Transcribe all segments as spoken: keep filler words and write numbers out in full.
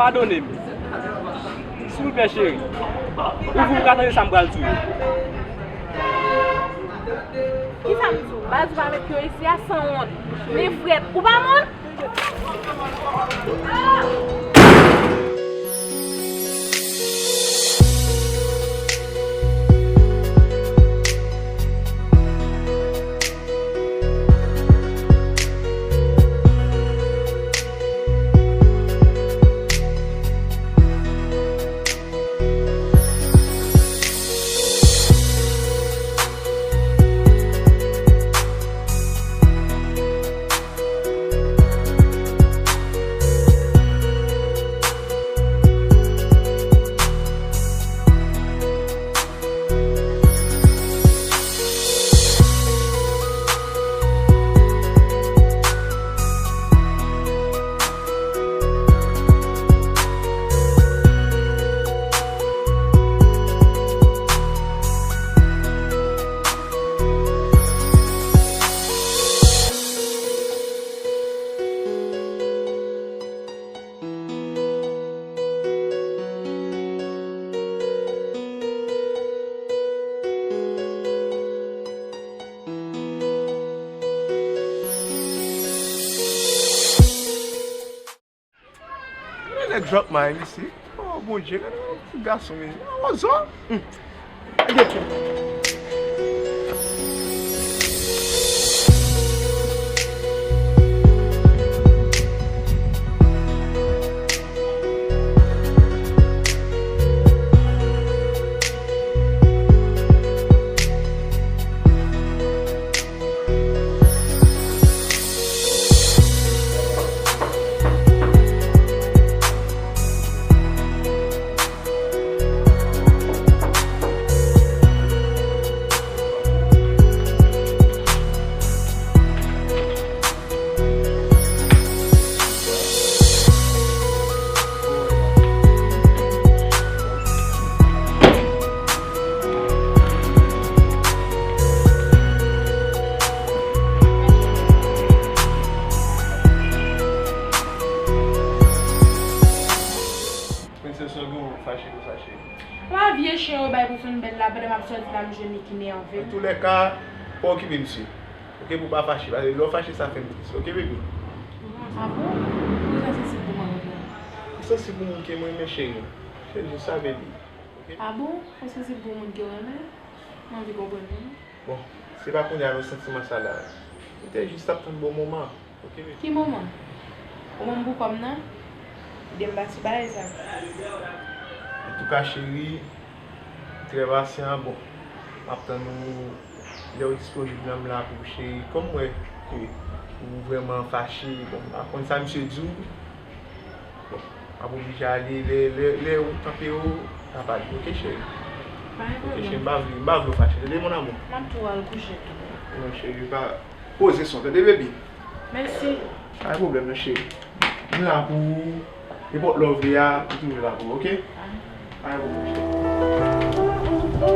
Padone m. Silvouplè, cheri. Ou vin, ou ka tande sa m pral di w. Kisa m di w? Baz, ou pa met pye w isi a, sanwont. Men frèt. Ou pa moun? Gade nèg Jacques Marie isi. Oh, Bondye, gade yon ti gason, men. Ozo. Hmm. Gade. Princess, ou gen w fache konsa, cheri? Wa vye chen yo bay pou Fenbèl la, pandan m ap sòti la, m jwenn li ki nève m. Antoulèka, pa okipe misye. Oke, pou pa fache, paske lè w fache, sa fè m tris. Oke, baby? A bon? Ou sansib pou mwen konsa? Ou sansib pou moun ke m renmen, cheri. Cheri, sa, baby. Oke? A bon? Ou sansib pou moun ke w renmen? M anvi konprann, wi. Bon, se pa kounye a nou santiman sa la. Nou te jis ap tann bon moman. Oke, baby. Ki moman? Ou ban m pou kò m nan? Kite m pati bagay sa. Antouka, cheri, trè pasyan, bon, m ap tann ou lè w disponib la, m la pou ou, cheri. Kòm m wè ke ou vrèman fache, bon, m pa konn sa misye di w. Bon, m ap oblije ale, lè, lè, lè ou tanpe ou, n a pale, oke, cheri? Pa gen pwoblèm. Oke, cheri, m pa vle, m pa vle w fache, tande, mon amour? M ap tou al kouche tou. Non, cheri, pa, poze son, tande, baby? Mèsi. Pa gen pwoblèm, non, cheri. M la pou ou. Nenpòt lè w vle a, m toujou la pou ou, oke? Pa gen pwoblèm, cheri. Oh,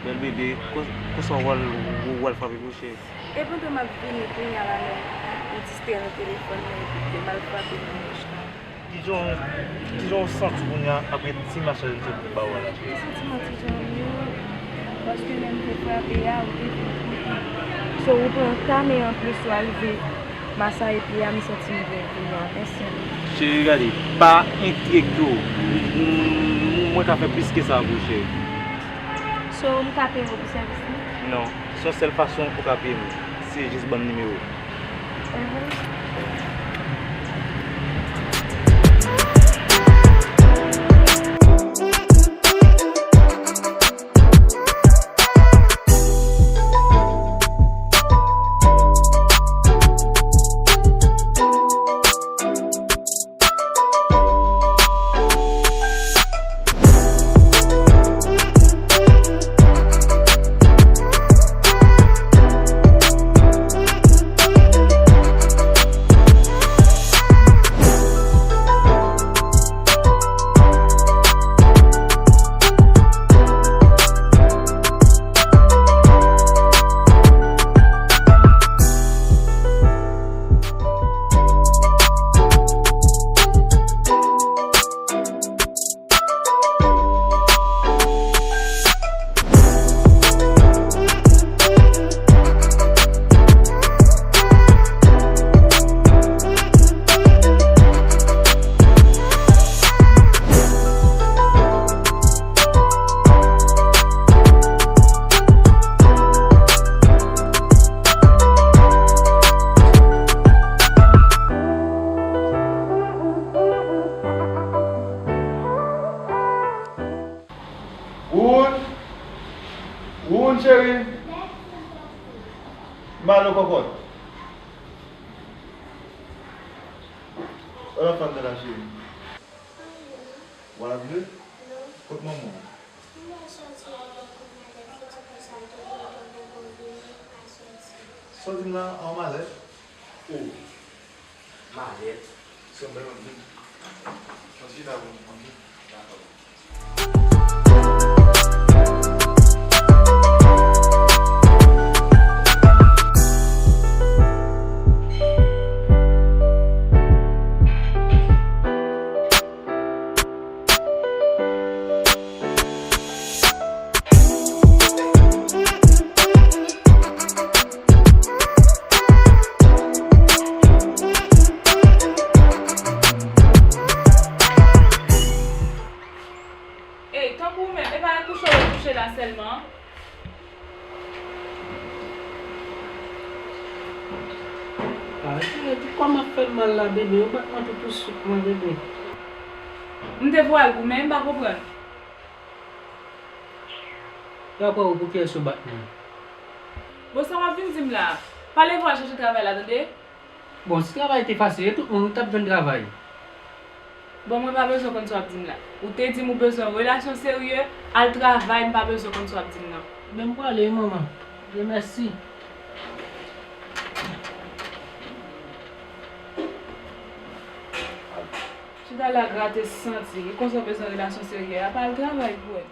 bèl bebe, kon-, konsa w al, w al frape mouche. E pandan m ap vini kounye a la menm, ou distrè nan telefòn nan epi ke m al frape nan mouch la. Kijan, kijan w santi w kounye a apre ti masaj m sot ba w la? Mwen santi m an ti jan mye, paske lè m te frape a, ou te vin kote. So, ou pran ka, men anplis ou arive Masaye pye a, m santi m byen kounye a. Mèsi anpil. Cheri, gade, pa enkyete w. M, m, mwen ka fè plis ke sa pou ou, cheri. So, m ka peye w pou sèvis li? Non, se yon sèl fason ou ka peye m. Se jis ban m nimewo w. Mhm. Woun! Woun, cheri! Malo kòkòt! Ou la fanm nan la, cheri? Ou al ap jwe? Kot manman w? Sa w di m la, an malèt? O, malèt. Se yon bèl moun. Ann chita pou nou, ann chita. Dakò. Ey, tanpri w menm, e pa nan kouche w kouche la sèlman? Ay, epi kò m ap fè m mal la, bebe. Yo bat mwen tou, tou swit mwen, bebe. M te voye l goumen, m pa konprann. Daprè ou, pou kiyès yo bat mwen? Bon, sa w ap vin di m la? Pa leve w al chache travay la, tande? Bon, si travay te fasil, e tout moun ou t ap jwenn travay. Bon, mwen pa bezwen konn sa w ap di m la. Ou te di m ou bezwen yon relasyon serye, al travay, m pa bezwen konn sa w ap di m nan. Men m prale wi, manman. Byen, mèsi. Chita la grate santi, e konsa w bezwen relasyon serye a, pa al travay pou wè.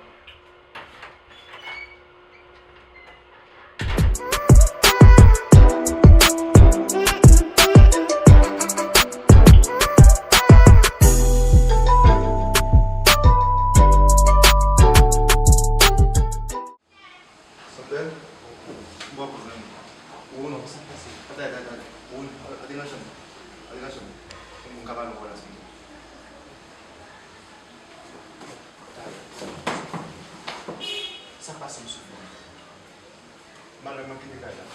Santèl, ou pa konn zanmi. Ou non, sa k pase? Atè, atè, atè. Ou, ale nan chanm. Ale nan chanm. Yon moun ka pale w la sou. Sa k pase, m soufri. Malè mwen kite kay la.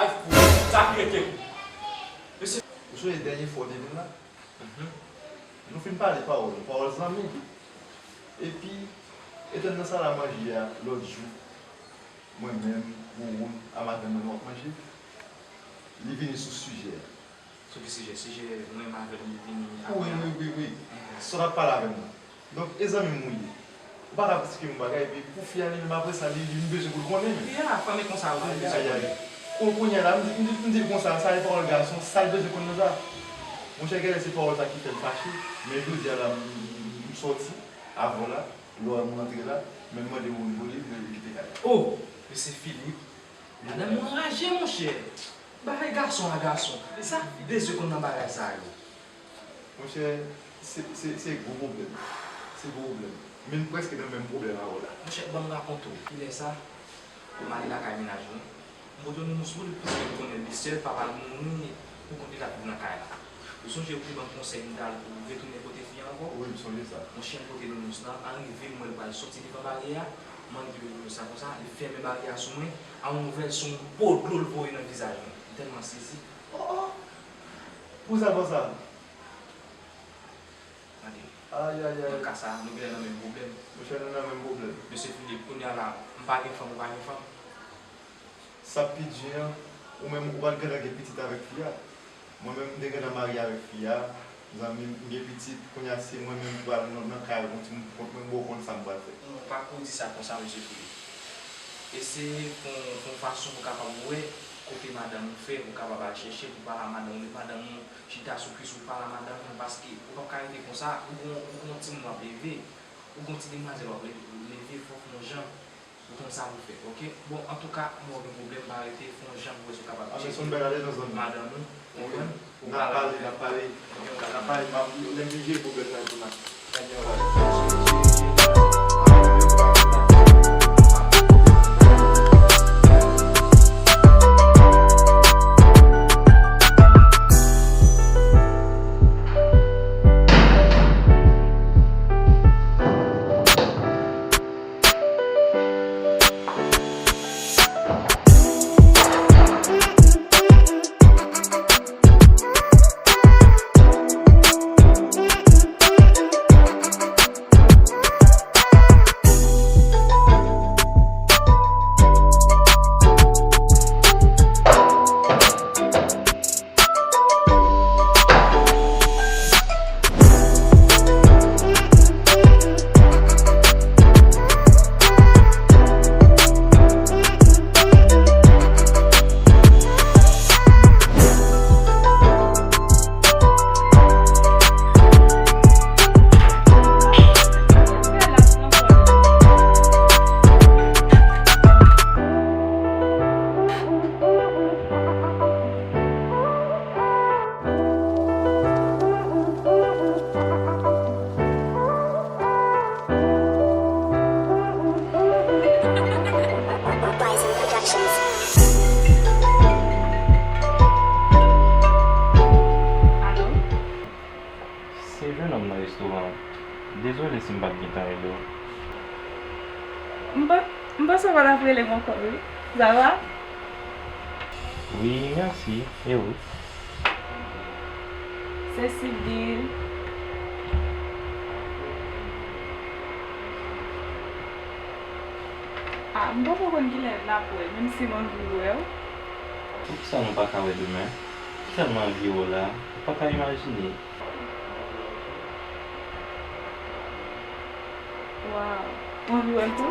Ay, fou, sa ki rete pou? Mesye. Ou sonje dènye fwa w te vin la? Mhm. Nou fin pale pawòl, pawòl zanmi. Epi, etan nan sal a manje a, lòt jou, mwen menm, Wouwoun, a madanm mwen, nou ap manje, li vini sou sijè a. Sou ki sijè? Sijè mwen menm avè l, li vini avè l? Wi, wi, wi, wi. Mhm. Sa w t ap pale avè m nan. Donk, e zanmi m ou ye. Ou pa ka esplike m yon bagay, epi pou fi a li menm, apre sa, li, li bezwen pou l konnen menm. Fi a, fanm e konsa, ou bezwen konnen. Ay, ay, ay. Kon kounye a la, m di, m di, m di l konsa, sa e pawòl gason, sa l bezwen konn nan sa. Monchè, genlè se pawòl sa ki fè l fache, men jodi a la, m, m, m sòti avè w la, lè w wè m rantre la, men m mande Wouwoun pou li, men li kite kay la. Oh! Mesye Philippe, madanm ou anraje, monchè. Bagay gason a gason. Sa fi bezwen konn nan bagay sa yo? Monchè, se, se, se gwo pwoblèm. Se gwo pwoblèm. Men m prèske nan menm pwoblèm avè w la. Monchè, ban m rakonte w. Kilè sa? M ale lakay mennaj mwen. M pote yon nounous pou li, piske m konnen li sèl, papa l mouri. Ou konn li t ap viv nan kay la. Ou sonje ou te ban m konsèy m t al retounen kote fi a ankò? Wi, m sonje sa. Monchè, m pote Nounous lan, anrive m wè l pral soti devan baryè a, m annik touye Nounous lan konsa, li fèmen baryè a sou mwen, a yon nouvèl se yon po dlo l voye nan vizaj mwen. M tèlman sezi. Oh, oh! Pou sa konsa? Tande. Ay, ay, ay. Nan ka sa, nou genlè nan menm pwoblèm. Monchè, nou nan menm pwoblèm. Mesye Philippe, kounye a la, m pa gen fanm, ou pa gen fanm. Sa pi di an, ou menm ou pral gentan gen pitit avèk fi a. Mwen menm, m te gentan marye avèk fi a. Zanmi m, m gen pitit, kounye a se mwen menm ki pral nan, nan kay yon timoun pou kont mwen, bon, ou konn sa m pral fè. Non, ou pa ko di sa konsa, mesye Philippe. Eseye fè yon, fè yon fason pou w kapab wè kote madanm ou fè, pou w kapab al chèche, pou w pale a madanm ou, met madanm ou chita sou kwis ou, pale a madanm ou, paske ou p ap ka rete konsa, ou gon, ou gon timoun w ap leve, ou gon ti demwazèl w ap leve, fò w fè yon jan, ou konn sa pou w fè, oke? Bon, antouka, m wè w gen pwoblèm, pa rete, fè yon jan pou w wè si w kapab tcheke madanm ou, ou konprann? N ap pale, n ap pale. N ap pale, m ap, lè m vin jere pwoblèm sa yo pou n ap. Alo? Se jennonm nan restoran an. Dezole si m pa t gentan rele w. M pa, m panse w pa t ap rele m ankò, wi. Sa va? Wi, mèsi. E ou? Se Sibyl. Ah, m poko konn kilè n ap wè, menm si m anvi wè w. Poukisa nou pa ka wè demen? M tèlman anvi wè w la, ou pa ka imajine. Wow. Ou anvi wè l tou?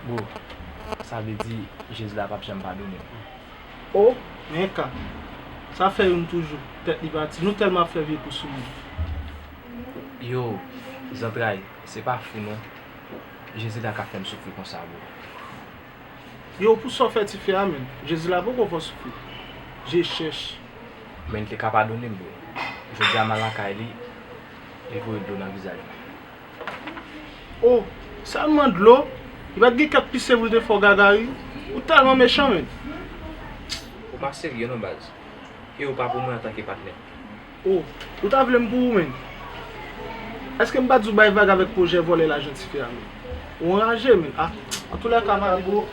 Bro, sa vle di Jezi la p ap janm padone m. O, men ka. Sa fè youn toujou, tèt li pati. Nou tèlman ap fè vye kou sou moun. Yo, zantray, se pa fou non. Jezi la ka fè m soufri konsa, bro. Yo, pou sa w fè ti frè a, menn. Jezi la poko fè w soufri. Je chèch. Men li te ka padone m, bro. Jodi a m al lakay li, li voye dlo nan vizaj mwen. O, sèlman dlo? Li pa t gen kèk pise pou l te fè w gaga wi. Ou tèlman mechan, menn. Ou pa serye non, baz. E ou pa pou mwen antanke patnè. Oh, ou ta vle m pou ou, menn? Èske m pa t di w bay vag avèk pwojè vòlè lajan tifi a, menn? Ou anraje, menn. Ah, antoulèka, Margo,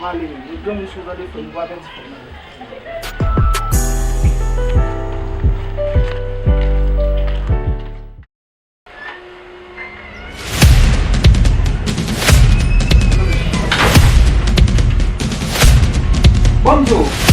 m ale, menn. Ou granmoun sou tande, frè m, ou pa pèdi frè m, menn. Bon, m di w,